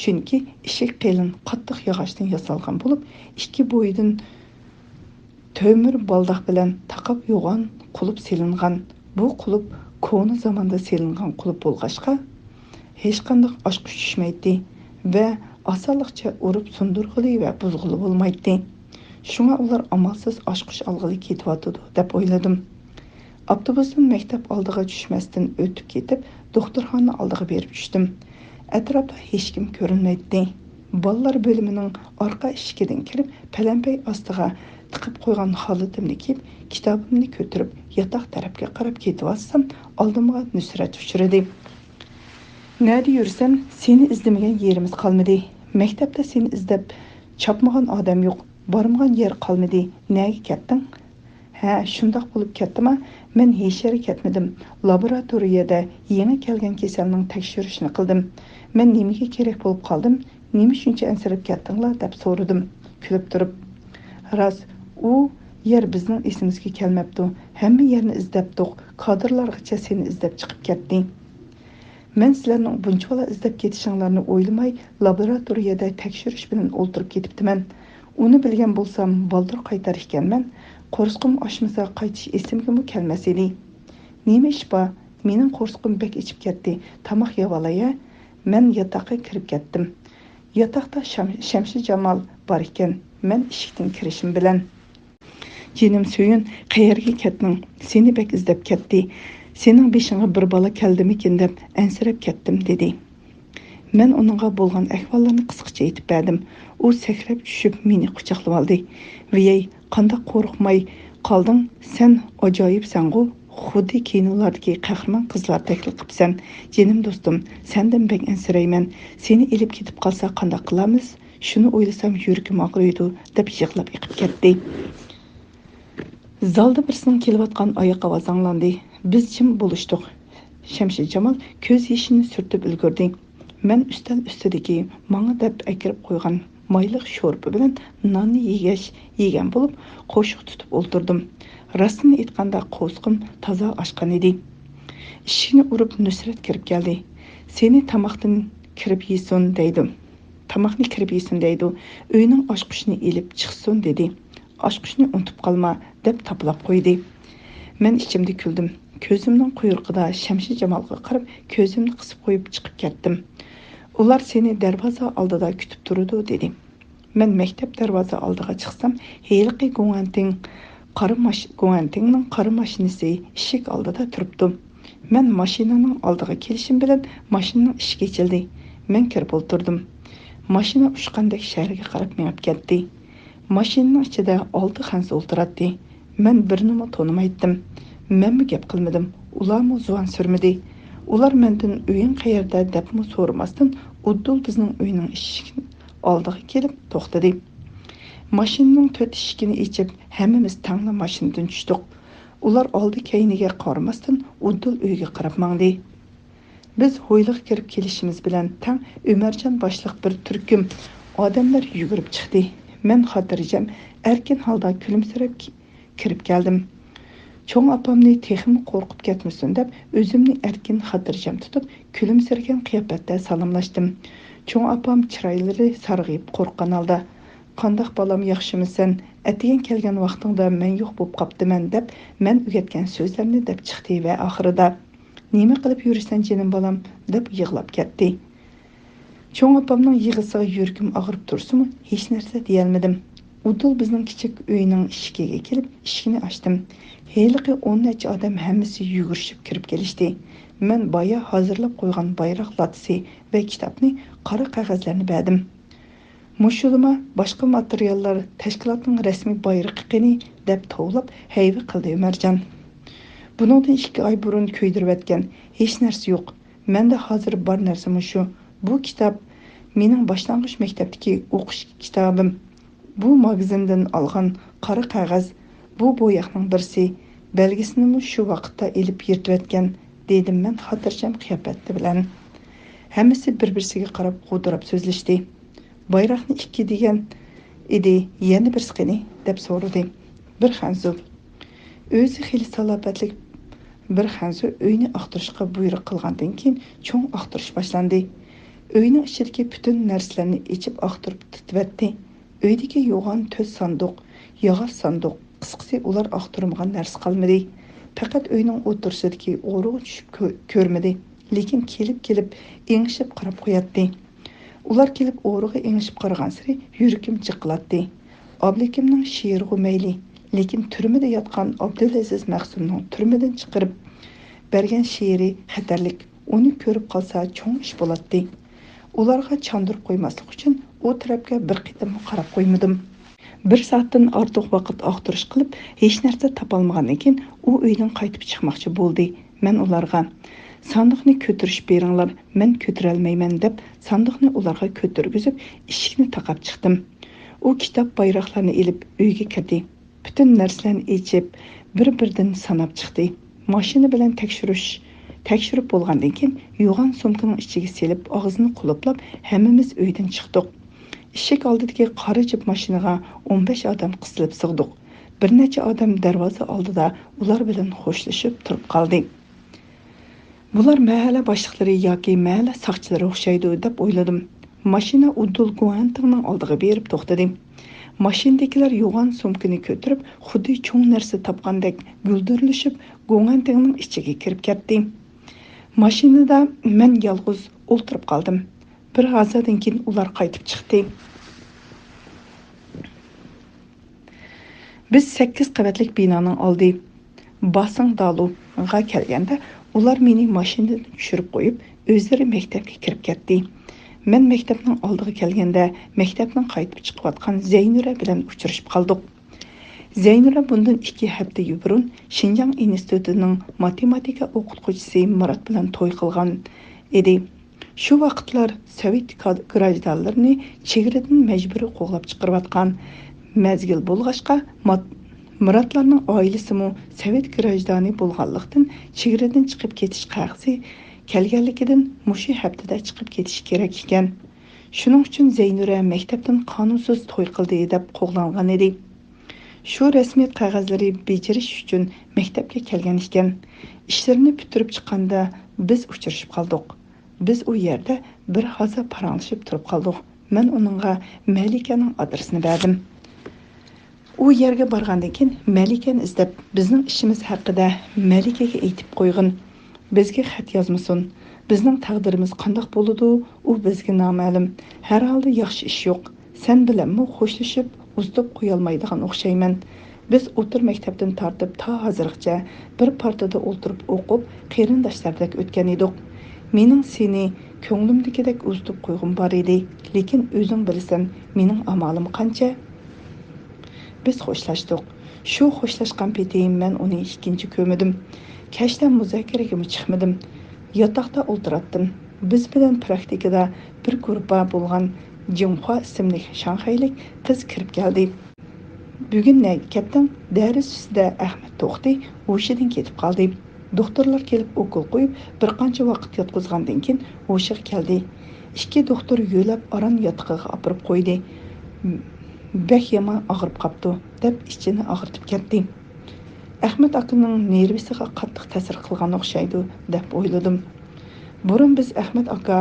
چۈنكى ئىشىك قېلىن، قاتتىق ياغاچتىن ياسالغان بولۇپ، ئىككى بويىدىن تۆمۈر بالداق بىلەن تاقاپ يوغان قۇلۇپ سېلىنغان. بۇ قۇلۇپ كونا زاماندا سېلىنغان قۇلۇپ بولغاچقا، ھېچقانداق ئاچقۇچ چۈشمەيتتى ۋە ئاسانلىقچە ئۇرۇپ سۇندۇرغىلى ۋە بۇزغىلى بولمايتتى. شۇڭا ئۇلار ئامالسىز ئاچقۇچ ئالغىلى كېتىۋاتىدۇ، دەپ ئويلىدىم. ئاپتوبۇستىن مەكتەپ ئالدىغا چۈشمەستىن ئۆتۈپ كېتىپ، دوختۇرخانا ئالدىغا بېرىپ چۈشتۈم. ئەتراپتا ھېچكىم كۆرۈنمەيتتى. بالىلار بۆلۈمىنىڭ ئارقا ئىشىكىدىن كىرىپ، پەلەمپەي ئاستىغا تىقىپ قويغان خالىتىمنى كىيىپ، كىتابىمنى كۆتۈرۈپ، ياتاق تەرەپكە قاراپ كېتىۋاتسام، ئالدىمغا نۇسرەت ئۇچرىدى. «نەدە يۈرسەم، سېنى ئىزدىمىگەن يېرىمىز قالمىدى. مەكتەپتە سېنى ئىزدەپ چاپمىغان ئادەم يوق، بارمىغان يەر قالمىدى. نەگە كەتتىڭ؟» «ھە، شۇنداق بولۇپ كەتتىما؟ مەن ھېچ يەرگە كەتمىدىم. لابوراتورىيەدە يېڭى كەلگەن كېسەلنىڭ تەكشۈرۈشىنى قىلدىم. مەن نېمىگە كېرەك بولۇپ قالدىم؟ نېمە شۇنچە ئەنسىرەپ كەتتىڭلار؟» دەپ سورىدىم، كۈلۈپ تۇرۇپ. «راست، ئۇ يەر بىزنىڭ ئېسىمىزگە كەلمەپتۇ. ھەممە يەرنى ئىزدەپتۇق، كادىرلارغىچە سېنى ئىزدەپ چىقىپ كەتتى. مەن سىلەرنىڭ بۇنچىۋالا ئىزدەپ كېتىشىڭلارنى ئويلىماي، لابوراتورىيەدە تەكشۈرۈش بىلەن ئولتۇرۇپ كېتىپتىمەن. ئۇنى بىلگەن بولسام، بالدۇر قايتار ئىكەنمەن. قورسىقىم ئاچمىسا، قايتىش ئېسىمگىمۇ كەلمەس ئىدى. نېمە ئىش بار؟ مېنىڭ قورسىقىم بەك ئېچىپ كەتتى. تاماق يەۋالاي-ھە. مەن ياتاققا كىرىپ كەتتىم. ياتاقتا شام-، شەمشى جامال بار ئىكەن. مەن ئىشىكتىن كىرىشىم بىلەن. جېنىم سۆيۈن، قەيەرگە كەتتىڭ؟ سېنى بەك ئىزدەپ كەتتى. سېنىڭ بېشىڭغا بىر بالا كەلدىمىكىن دەپ ئەنسىرەپ كەتتىم، دېدى. مەن ئۇنىڭغا بولغان ئەھۋاللارنى قىسقىچە ئېيتىپ بەردىم. ئۇ سەكرەپ چۈشۈپ مېنى قۇچاقلىۋالدى. ۋىيەي، قانداق قورقماي قالدىڭ؟ سەن ئاجايىپسەنغۇ، خۇددى كىنولاردىكى قەھرىمان قىزلاردەكلا قىپسەن. جېنىم دوستۇم، سەندىن بەك ئەنسىرەيمەن. سېنى ئېلىپ كېتىپ قالسا قانداق قىلارمىز؟ شۇنى ئويلىسام يۈرىكىم ئاغرىيدۇ، دەپ يىغلاپ ئېقىپ كەتتى. زالدا بىرسىنىڭ كېلىۋاتقان ئاياق ئاۋازى ئاڭلاندى. بىز جىم بولۇشتۇق. شەمشى جامال كۆز يېشىنى سۈرتۈپ ئۈلگۈردى. مەن ئۈستەل ئۈستىدىكى ماڭا دەپ ئەكىرىپ قويغان مايلىق شورپا بىلەن ناننى يېگەچ، يېگەن بولۇپ، قوشۇق تۇتۇپ ئولتۇردۇم. راستىنى ئېيتقاندا، قورسىقىم تازا ئاچقان ئىدى. ئىشىكنى ئۇرۇپ نۇسرەت كىرىپ كەلدى. سېنى تاماقتىن كىرىپ يېسۇن دەيدۇ. تاماقنى كىرىپ يېسۇن دەيدۇ. ئۆينىڭ ئاچقۇچىنى ئېلىپ چىقسۇن دېدى. ئاچقۇچنى ئۇنتۇپ قالما، دەپ تاپىلاپ قويدى. مەن ئىچىمدە كۈلدۈم. كۆزۈمنىڭ قۇيرۇقىدا شەمشى جامالغا قاراپ، كۆزۈمنى قىسىپ قويۇپ چىقىپ كەتتىم. ئۇلار سېنى دەرۋازا ئالدىدا كۈتۈپ تۇرىدۇ، دېدى. مەن مەكتەپ دەرۋازا ئالدىغا چىقسام، ھېلىقى گۇڭئەنتىڭ قارا ماش-، گۇڭئەنتىڭنىڭ قارا ماشىنىسى ئىشىك ئالدىدا تۇرۇپتۇ. مەن ماشىنىنىڭ ئالدىغا كېلىشىم بىلەن ماشىنىنىڭ ئىشىكى ئېچىلدى. مەن كىرىپ ئولتۇردۇم. ماشىنا ئۇچقاندەك شەھەرگە قاراپ مېڭىپ كەتتى. ماشىنىنىڭ ئىچىدە ئالتە خەنزۇ ئولتۇراتتى. مەن بىرىنىمۇ تونۇمايتتىم. مەنمۇ گەپ قىلمىدىم. ئۇلارمۇ زۇۋان سۈرمىدى. ئۇلار مەندىن «ئۆيۈڭ قەيەردە؟» دەپمۇ سورىماستىن، ئۇدۇل بىزنىڭ ئۆينىڭ ئىشىك ئالدىغا كېلىپ توختىدى. ماشىنىنىڭ تۆت ئىشىكىنى ئېچىپ، ھەممىمىز تەڭلا ماشىنىدىن چۈشتۇق. ئۇلار ئالدى-كەينىگە قارىماستىن، ئۇدۇل ئۆيگە قاراپ ماڭدى. بىز ھويلىغا كىرىپ كېلىشىمىز بىلەن تەڭ ئۆمەرجان باشلىق بىر تۈركۈم ئادەملەر يۈگۈرۈپ چىقتى. مەن خاتىرجەم، ئەركىن ھالدا كۈلۈمسىرەپ كىرىپ كەلدىم. چوڭ ئاپامنى تېخىمۇ قورقۇپ كەتمىسۇن دەپ، ئۆزۈمنى ئەركىن، خاتىرجەم تۇتۇپ، كۈلۈمسىرىگەن قىياپەتتە سالاملاشتىم. چوڭ ئاپام چىرايلىرى سارغىيىپ، قورققان ھالدا، «قانداق بالام، ياخشىمۇسەن؟ ئەتىگەن كەلگەن ۋاقتىڭدا مەن يوق بوپ قاپتىمەن» دەپ، مەن ئۆگەتكەن سۆزلەرنى دەپ چىقتى ۋە ئاخىرىدا، «نېمە قىلىپ يۈرىسەن جېنىم بالام؟» دەپ يىغلاپ كەتتى. چوڭ ئاپامنىڭ يىغىسىغا يۈرىكىم ئاغرىپ تۇرسىمۇ، ھېچنەرسە دېيەلمىدىم. ئۇدۇل بىزنىڭ كىچىك ئۆينىڭ ئىشىكىگە كېلىپ، ئىشىكنى ئاچتىم. ھېلىقى ئون نەچچە ئادەم ھەممىسى يۈگۈرۈشۈپ كىرىپ كېلىشتى. مەن بايا ھازىرلاپ قويغان بايراق لاتىسى ۋە كىتابنى، قارا قەغەزلەرنى بەردىم. «مۇشۇلىما، باشقا ماتېرىياللار، تەشكىلاتنىڭ رەسمىي بايرىقى قېنى؟» دەپ توۋلاپ ھەيۋە قىلدى ئۆمەرجان. «بۇنىڭدىن ئىككى ئاي بۇرۇن كۆيدۈرۈۋەتكەن، ھېچنەرسە يوق. مەندە ھازىر بار نەرسە مۇشۇ. بۇ كىتاب مېنىڭ باشلانغۇچ مەكتەپتىكى ئوقۇش كىتابىم. بۇ ماگىزىندىن ئالغان قارا قەغەز، بۇ بوياقنىڭ بىرسى، بەلگىسىنىمۇ شۇ ۋاقىتتا ئېلىپ يىرتىۋەتكەن» دېدىم مەن خاتىرجەم قىياپەتتە بىلەن. ھەممىسى بىر-بىرسىگە قاراپ غودۇراپ سۆزلەشتى. «بايراقنى ئىككى دېگەن ئىدى، يەنە بىرسى قېنى؟» دەپ سورىدى. بىر خەنزۇ، ئۆزى خېلى سالاپەتلىك بىر خەنزۇ ئۆينى ئاختۇرۇشقا بۇيرۇق قىلغاندىن كېيىن، چوڭ ئاختۇرۇش باشلاندى. ئۆينىڭ ئىچىدىكى پۈتۈن نەرسىلەرنى ئېچىپ ئاختۇرۇپ تۇتۇۋەتتى. ئۆيدىكى يوغان تۆت ساندۇق، ياغاچ ساندۇق، قىسقىسى، ئۇلار ئاختۇرمىغان نەرسە قالمىدى. پەقەت ئۆينىڭ ئوتتۇرىسىدىكى ئورىغا چۈشۈپ كۆ-، كۆرمىدى، لېكىن كېلىپ-كېلىپ ئېڭىشىپ قاراپ قوياتتى. ئۇلار كېلىپ ئورىغا ئېڭىشىپ قارىغانسېرى يۈرىكىم جىققىلاتتى. ئابلىكىمنىڭ شېئىرىغۇ مەيلى، لېكىن تۈرمىدە ياتقان ئابدۇلئەزىز مەخسۇمنىڭ تۈرمىدىن چىقىرىپ بەرگەن شېئىرى خەتەرلىك. ئۇنى كۆرۈپ قالسا چوڭ ئىش بولاتتى. ئۇلارغا چاندۇرۇپ قويماسلىق ئۈچۈن ئۇ تەرەپكە بىر قېتىممۇ قاراپ قويمىدىم. بىر سائەتتىن ئارتۇق ۋاقىت ئاختۇرۇش قىلىپ، ھېچنەرسە تاپالمىغاندىن كېيىن، ئۇ ئۆيدىن قايتىپ چىقماقچى بولدى. مەن ئۇلارغا، «ساندۇقنى كۆتۈرۈشۈپ بېرىڭلار، مەن كۆتۈرەلمەيمەن» دەپ، ساندۇقنى ئۇلارغا كۆتۈرگۈزۈپ، ئىشىكنى تاقاپ چىقتىم. ئۇ كىتاب، بايراقلارنى ئېلىپ ئۆيگە كىردى. پۈتۈن نەرسىلەرنى ئېچىپ، بىر-بىردىن ساناپ چىقتى. ماشىنا بىلەن تەكشۈرۈش، تەكشۈرۈپ بولغاندىن كېيىن، يوغان سومكىنىڭ ئىچىگە سېلىپ، ئاغزىنى قۇلۇپلاپ، ھەممىمىز ئۆيدىن چىقتۇق. ئىشىك ئالدىدىكى قارا جىپ ماشىنىغا ئون بەش ئادەم قىستىلىپ سىغدۇق. بىر نەچچە ئادەم دەرۋازا ئالدىدا ئۇلار بىلەن خوشلىشىپ تۇرۇپ قالدى. «بۇلار مەھەللە باشلىقلىرى ياكى مەھەللە ساقچىلىرى ئوخشايدۇ» دەپ ئويلىدىم. ماشىنا ئۇدۇل گۇەنتىڭنىڭ ئالدىغا بېرىپ توختىدى. ماشىنىدىكىلەر يوغان سومكىنى كۆتۈرۈپ، خۇددى چوڭ نەرسە تاپقاندەك گۈلدۈرلىشىپ، گوڭەنتىڭنىڭ ئىچىگە كىرىپ كەتتى. ماشىنىدا مەن يالغۇز ئولتۇرۇپ قالدىم. بىر ھازادىن كېيىن ئۇلار قايتىپ چىقتى. بىز سەككىز قەۋەتلىك بىنانىڭ ئالدى باسىڭدالۇغا كەلگەندە، ئۇلار مېنى ماشىنىدىن چۈشۈرۈپ قويۇپ، ئۆزلىرى مەكتەپكە كىرىپ كەتتى. مەن مەكتەپنىڭ ئالدىغا كەلگەندە، مەكتەپتىن قايتىپ چىقىۋاتقان زەينۇرە بىلەن ئۇچرىشىپ قالدۇق. زەينۇرە بۇندىن ئىككى ھەپتە بۇرۇن شىنجاڭ ئىنستىتۇتىنىڭ ماتېماتىكا ئوقۇتقۇچىسى مۇرات بىلەن توي قىلغان ئىدى. شۇ ۋاقىتلار سوۋېت كا-، گراژدانلىرىنى چېگرىدىن مەجبۇرىي قوغلاپ چىقىرىۋاتقان مەزگىل بولغاچقا، مات-، مۇراتلارنىڭ ئائىلىسىمۇ سوۋېت گراژدانى بولغانلىقتىن، چېگرىدىن چىقىپ كېتىش قەغىزى كەلگەنلىكىدىن، مۇشۇ ھەپتىدە چىقىپ كېتىشى كېرەك ئىكەن. شۇنىڭ ئۈچۈن زەينۇرە مەكتەپتىن قانۇنسىز توي قىلدى دەپ قوغلانغان ئىدى. شۇ رەسمىيەت قەغەزلىرى بېجىرىش ئۈچۈن مەكتەپكە كەلگەن ئىكەن. ئىشلىرىنى پۈتتۈرۈپ چىققاندا بىز ئۇچرىشىپ قالدۇق. بىز ئۇ يەردە بىر ھازا پاراڭلىشىپ تۇرۇپ قالدۇق. مەن ئۇنىڭغا مەلىكەنىڭ ئادرېسىنى بەردىم. ئۇ يەرگە بارغاندىن كېيىن مەلىكەنى ئىزدەپ، بىزنىڭ ئىشىمىز ھەققىدە مەلىكەگە ئېيتىپ قويغىن. بىزگە خەت يازمىسۇن. بىزنىڭ تەقدىرىمىز قانداق بولىدۇ، ئۇ بىزگە نامەلۇم. ھەر ھالدا ياخشى ئىش يوق. سەن بىلەنمۇ خوشلىشىپ، ئۇزىتىپ قويالمايدىغان ئوخشايمەن. بىز ئوتتۇرا مەكتەپتىن تارتىپ تا ھازىرغىچە بىر پارتىدا ئولتۇرۇپ ئوقۇپ، قېرىنداشلاردەك ئۆتكەن ئىدۇق. مېنىڭ سېنى كۆڭلۈمدىكىدەك ئۇزىتىپ قويغۇم بار ئىدى، لېكىن ئۆزۈڭ بىلىسەن، مېنىڭ ئامالىم قانچە؟ بىز خوشلاشتۇق. شۇ خوشلاشقان پېتى مەن ئۇنى ئىككىنچى كۆرمىدىم. كەچتە مۇزاكىرىگىمۇ چىقمىدىم. ياتاقتا ئولتۇراتتىم. بىز بىلەن پراكتىكىدا بىر گۇرۇپپا بولغان جىڭخۇا ئىسىملىك شاڭخەيلىك قىز كىرىپ كەلدى. بۈگۈن نەگە كەتتىڭ؟ دەرس ئۈستىدە ئەخمەت توختى، ھوشىدىن كېتىپ قالدى. دوختۇرلار كېلىپ ئوكۇل قويۇپ، بىر قانچە ۋاقىت ياتقۇزغاندىن كېيىن ھوشىغا كەلدى. ئىككى دوختۇر يۆلەپ ئاران ياتىقىغا ئاپىرىپ قويدى. بەك يامان ئاغرىپ قاپتۇ، دەپ ئىچىنى ئاغرىتىپ كەتتى. ئەخمەت ئاكىنىڭ نېرۋىسىغا قاتتىق تەسىر قىلغان ئوخشايدۇ، دەپ ئويلىدىم. بۇرۇن بىز ئەخمەت ئاكا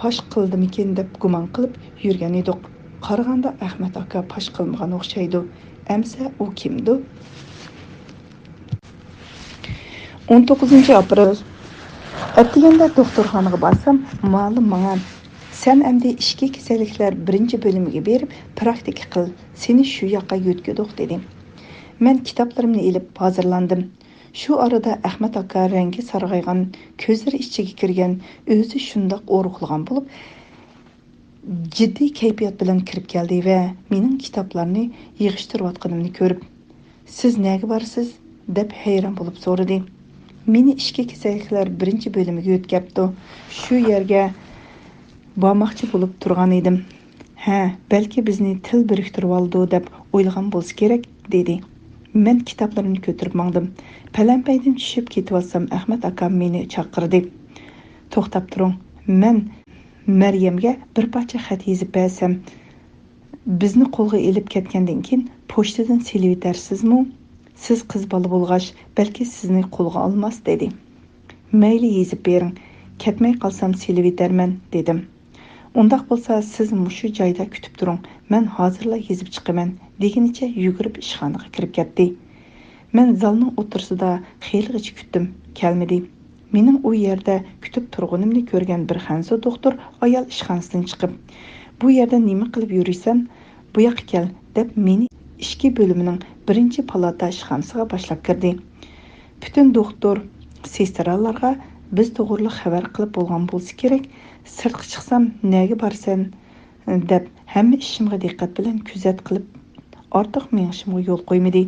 پاش قىلدىمىكىن دەپ گۇمان قىلىپ يۈرگەن ئىدۇق. قارىغاندا ئەخمەت ئاكا پاش قىلمىغان ئوخشايدۇ. ئەمسە ئۇ كىمدۇ؟ ئون توققۇزىنچى ئاپرېل. ئەتىگەندە دوختۇرخانىغا بارسام، مۇئەللىم ماڭا، سەن ئەمدى ئىچكى كېسەللىكلەر بىرىنچى بۆلۈمىگە بېرىپ پراكتىكا قىل، سېنى شۇ ياققا يۆتكىدۇق، دېدى. مەن كىتابلىرىمنى ئېلىپ ھازىرلاندىم. شۇ ئارىدا ئەخمەت ئاكا رەڭگى سارغايغان، كۆزلىرى ئىچىگە كىرگەن، ئۆزى شۇنداق ئورۇقلىغان بولۇپ، جىددىي كەيپىيات بىلەن كىرىپ كەلدى ۋە مېنىڭ كىتابلارنى يىغىشتۇرۇۋاتقىنىمنى كۆرۈپ، سىز نەگە بارىسىز؟ دەپ ھەيران بولۇپ سورىدى. مېنى ئىچكى كېسەللىكلەر بىرىنچى بۆلۈمىگە يۆتكەپتۇ. شۇ يەرگە بارماقچى بولۇپ تۇرغان ئىدىم. ھە، بەلكى بىزنى تىل بىرىكتۈرۈۋالىدۇ دەپ ئويلىغان بولسا كېرەك، دېدى. مەن كىتابلىرىمنى كۆتۈرۈپ ماڭدىم. پەلەمپەيدىن چۈشۈپ كېتىۋاتسام، ئەخمەت ئاكام مېنى چاقىردى. توختاپ تۇرۇڭ، مەن مەريەمگە بىر پارچە خەت يېزىپ بەرسەم، بىزنى قولغا ئېلىپ كەتكەندىن كېيىن پوچتىدىن سېلىۋېتەرسىزمۇ؟ سىز قىز بالا بولغاچ، بەلكى سىزنى قولغا ئالماس، دېدى. مەيلى، يېزىپ بېرىڭ، كەتمەي قالسام سېلىۋېتەرمەن، دېدىم. ئۇنداق بولسا سىز مۇشۇ جايدا كۈتۈپ تۇرۇڭ، مەن ھازىرلا يېزىپ چىقىمەن، دېگىنىچە يۈگۈرۈپ ئىشخانىغا كىرىپ كەتتى. مەن زالنىڭ ئوتتۇرىسىدا خېلىغىچە كۈتتۈم، كەلمىدى. مېنىڭ ئۇ يەردە كۈتۈپ تۇرغىنىمنى كۆرگەن بىر خەنزۇ دوختۇر ئايال ئىشخانىسىدىن چىقىپ، بۇ يەردە نېمە قىلىپ يۈرىسەن؟ بۇ ياققا كەل، دەپ مېنى ئىچكى بۆلۈمنىڭ بىرىنچى پالاتا ئىشخانىسىغا باشلاپ كىردى. پۈتۈن دوختۇر، سېسترالارغا بىز توغرۇلۇق خەۋەر قىلىپ بولغان بولسا كېرەك، سىرتقا چىقسام نەگە بارىسەن؟ دەپ، ھەممە ئىشىمغا دىققەت بىلەن كۆزەت قىلىپ، ئارتۇق مېڭىشىمغا يول قويمىدى.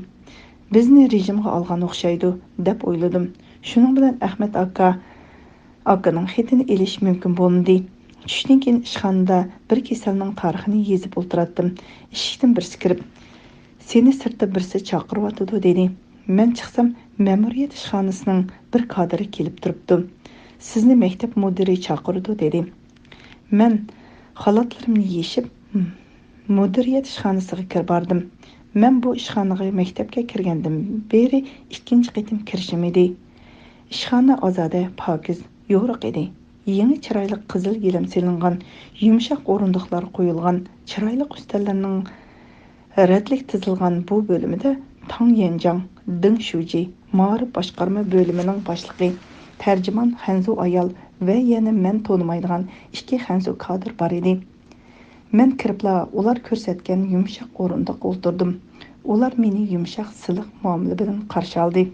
بىزنى رېجىمغا ئالغان ئوخشايدۇ، دەپ ئويلىدىم. شۇنىڭ بىلەن ئەخمەت ئاكا، ئاكىنىڭ خېتىنى ئېلىش مۇمكىن بولمىدى. چۈشتىن كېيىن ئىشخانىدا بىر كېسەلنىڭ تارىخىنى يېزىپ ئولتۇراتتىم. ئىشىكتىن بىرسى كىرىپ، سېنى سىرتتا بىرسى چاقىرىۋاتىدۇ، دېدى. مەن چىقسام، مەمۇرىيەت ئىشخانىسىنىڭ بىر كادىرى كېلىپ تۇرۇپتۇ. سىزنى مەكتەپ مۇدىرى چاقىرىدۇ، دېدى. مەن خالاتلىرىمنى يېشىپ، مۇدىرىيەت ئىشخانىسىغا كىرىپ باردىم. مەن بۇ ئىشخانىغا مەكتەپكە كىرگەندىن بېرى ئىككىنچى قېتىم كىرىشىم ئىدى. ئىشخانا ئازادە، پاكىز، يورۇق ئىدى. يېڭى چىرايلىق قىزىل گىلەم سېلىنغان، يۇمشاق ئورۇندۇقلار قويۇلغان، چىرايلىق ئۈستەللەرنىڭ رەتلىك تىزىلغان بۇ بۆلۈمىدە تاڭ يەنجاڭ، دېڭ شۇجى، مائارىپ باشقارما بۆلۈمىنىڭ باشلىقى، تەرجىمان خەنزۇ ئايال ۋە يەنە مەن تونۇمايدىغان ئىككى خەنزۇ كادىر بار ئىدى. مەن كىرىپلا ئۇلار كۆرسەتكەن يۇمشاق ئورۇندۇققا ئولتۇردۇم. ئۇلار مېنى يۇمشاق، سىلىق مۇئامىلە بىلەن قارشى ئالدى.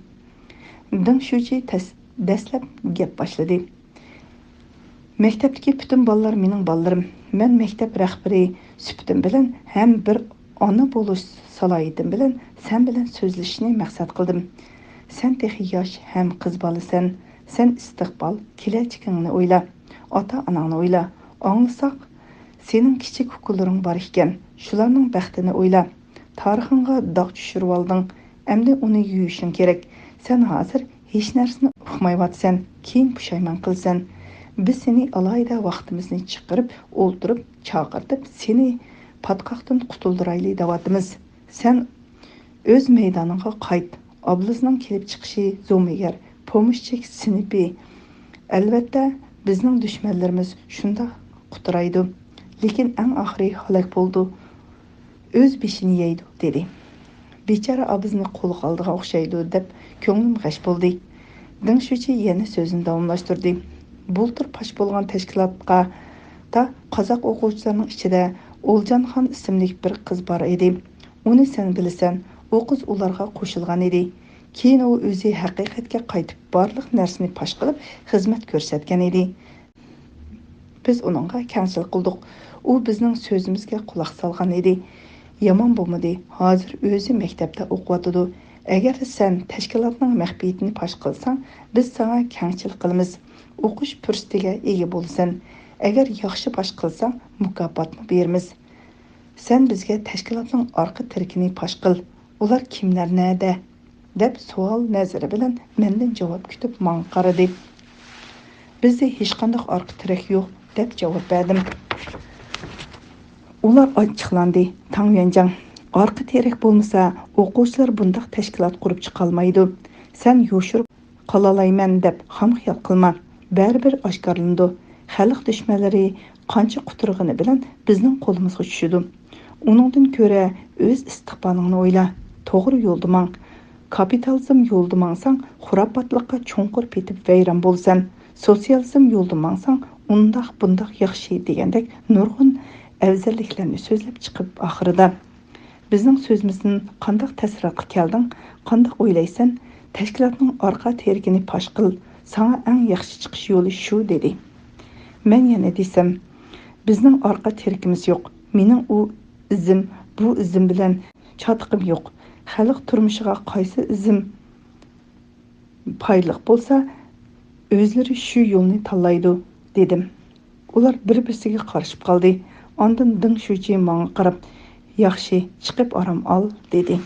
دېڭ شۇجى تەس-، دەسلەپ گەپ باشلىدى. مەكتەپتىكى پۈتۈن بالىلار مېنىڭ بالىلىرىم. مەن مەكتەپ رەھبىرى سۈپىتىم بىلەن ھەم بىر ئانا بولۇش سالاھىيىتىم بىلەن سەن بىلەن سۆزلىشىشنى مەقسەت قىلدىم. سەن تېخى ياش ھەم قىز بالىسەن. سەن ئىستىقبال، كېلەچىكىڭنى ئويلا. ئاتا-ئاناڭنى ئويلا. ئاڭلىساق، سېنىڭ كىچىك ئۇكىلىرىڭ بار ئىكەن. شۇلارنىڭ بەختىنى ئويلا. تارىخىڭغا داغ چۈشۈرۈۋالدىڭ. ئەمدى ئۇنى يۇيۇشۇڭ كېرەك. سەن ھازىر ھېچ نەرسىنى ئۇقمايۋاتىسەن. كېيىن پۇشايمان قىلىسەن. بىز سېنى ئالاھىدە ۋاقتىمىزنى چىقىرىپ، ئولتۇرۇپ، چاقىرتىپ، سېنى پاتقاقتىن قۇتۇلدۇرايلى دەۋاتىمىز. سەن ئۆز مەيدانىڭغا قايت. ئابلىزنىڭ كېلىپ چىقىشى زومىگەر، پومېشچىك سىنىپى. ئەلۋەتتە، بىزنىڭ دۈشمەنلىرىمىز شۇنداق قۇترايدۇ. لېكىن ئەڭ ئاخىرى ھالاك بولىدۇ. ئۆز بېشىنى يەيدۇ، دېدى. بىچارە ئابلىزنى قولغا ئالىدىغان ئوخشايدۇ، دەپ كۆڭلۈم غەش بولدى. دېڭ شۇجى يەنە سۆزىنى داۋاملاشتۇردى. بۇلتۇر پاش بولغان تەشكىلاتقا تا قازاق ئوقۇغۇچىلارنىڭ ئىچىدە ئولجانخان ئىسىملىك بىر قىز بار ئىدى. ئۇنى سەن بىلىسەن، ئۇ قىز ئۇلارغا قوشۇلغان ئىدى. كېيىن ئۇ ئۆزى ھەقىقەتكە قايتىپ، بارلىق نەرسىنى پاش قىلىپ، خىزمەت كۆرسەتكەن ئىدى. بىز ئۇنىڭغا كەڭچىلىك قىلدۇق. ئۇ بىزنىڭ سۆزىمىزگە قۇلاق سالغان ئىدى. يامان بولمىدى، ھازىر ئۆزى مەكتەپتە ئوقۇۋاتىدۇ. ئەگەر سەن تەشكىلاتنىڭ مەخپىيىتىنى پاش قىلساڭ، بىز ساڭا كەڭچىلىك قىلىمىز. ئوقۇش پۇرسىتىگە ئىگە بولىسەن. ئەگەر ياخشى پاش قىلساڭ، مۇكاپاتمۇ بېرىمىز. سەن بىزگە تەشكىلاتنىڭ ئارقا تىرىكىنى پاش قىل. ئۇلار كىملەر، نەدە؟ دەپ سوئال نەزىرى بىلەن مەندىن جاۋاب كۈتۈپ ماڭا قارىدى. بىزدە ھېچقانداق ئارقا تىرەك يوق، دەپ جاۋاب بەردىم. ئۇلار ئاچچىقلاندى. تاڭ يۈەنجاڭ، ئارقا تىرەك بولمىسا، ئوقۇغۇچىلار بۇنداق تەشكىلات قۇرۇپ چىقالمايدۇ. سەن يوشۇرۇپ قالالايمەن دەپ خام خىيال قىلما. بەرىبىر ئاشكارىلىنىدۇ. خەلق دۈشمەنلىرى قانچە قۇترىغىنى بىلەن بىزنىڭ قولىمىزغا چۈشىدۇ. ئۇنىڭدىن كۆرە ئۆز ئىستىقبالىڭنى ئويلا. توغرا يولدا ماڭ. كاپىتالىزم يولىدا ماڭساڭ، خۇراپاتلىققا چوڭقۇر پېتىپ ۋەيران بولىسەن. سوتسىيالىزم يولىدا ماڭساڭ، ئۇنداق، بۇنداق ياخشى دېگەندەك نۇرغۇن ئەۋزەللىكلەرنى سۆزلەپ چىقىپ ئاخىرىدا، بىزنىڭ سۆزىمىزدىن قانداق تەسىراتقا كەلدىڭ؟ قانداق ئويلايسەن؟ تەشكىلاتنىڭ ئارقا تىرىكىنى پاش قىل، ساڭا ئەڭ ياخشى چىقىش يولى شۇ، دېدى. مەن يەنە دېسەم، بىزنىڭ ئارقا تىرىكىمىز يوق. مېنىڭ ئۇ ئىزىم، بۇ ئىزىم بىلەن چاتىقىم يوق. خەلق تۇرمۇشىغا قايسى ئىزىم پايدىلىق بولسا، ئۆزلىرى شۇ يولنى تاللايدۇ، دېدىم. ئۇلار بىر-بىرسىگە قارىشىپ قالدى. ئاندىن دېڭ شۇجى ماڭا قاراپ، ياخشى، چىقىپ ئارام ئال، دېدى.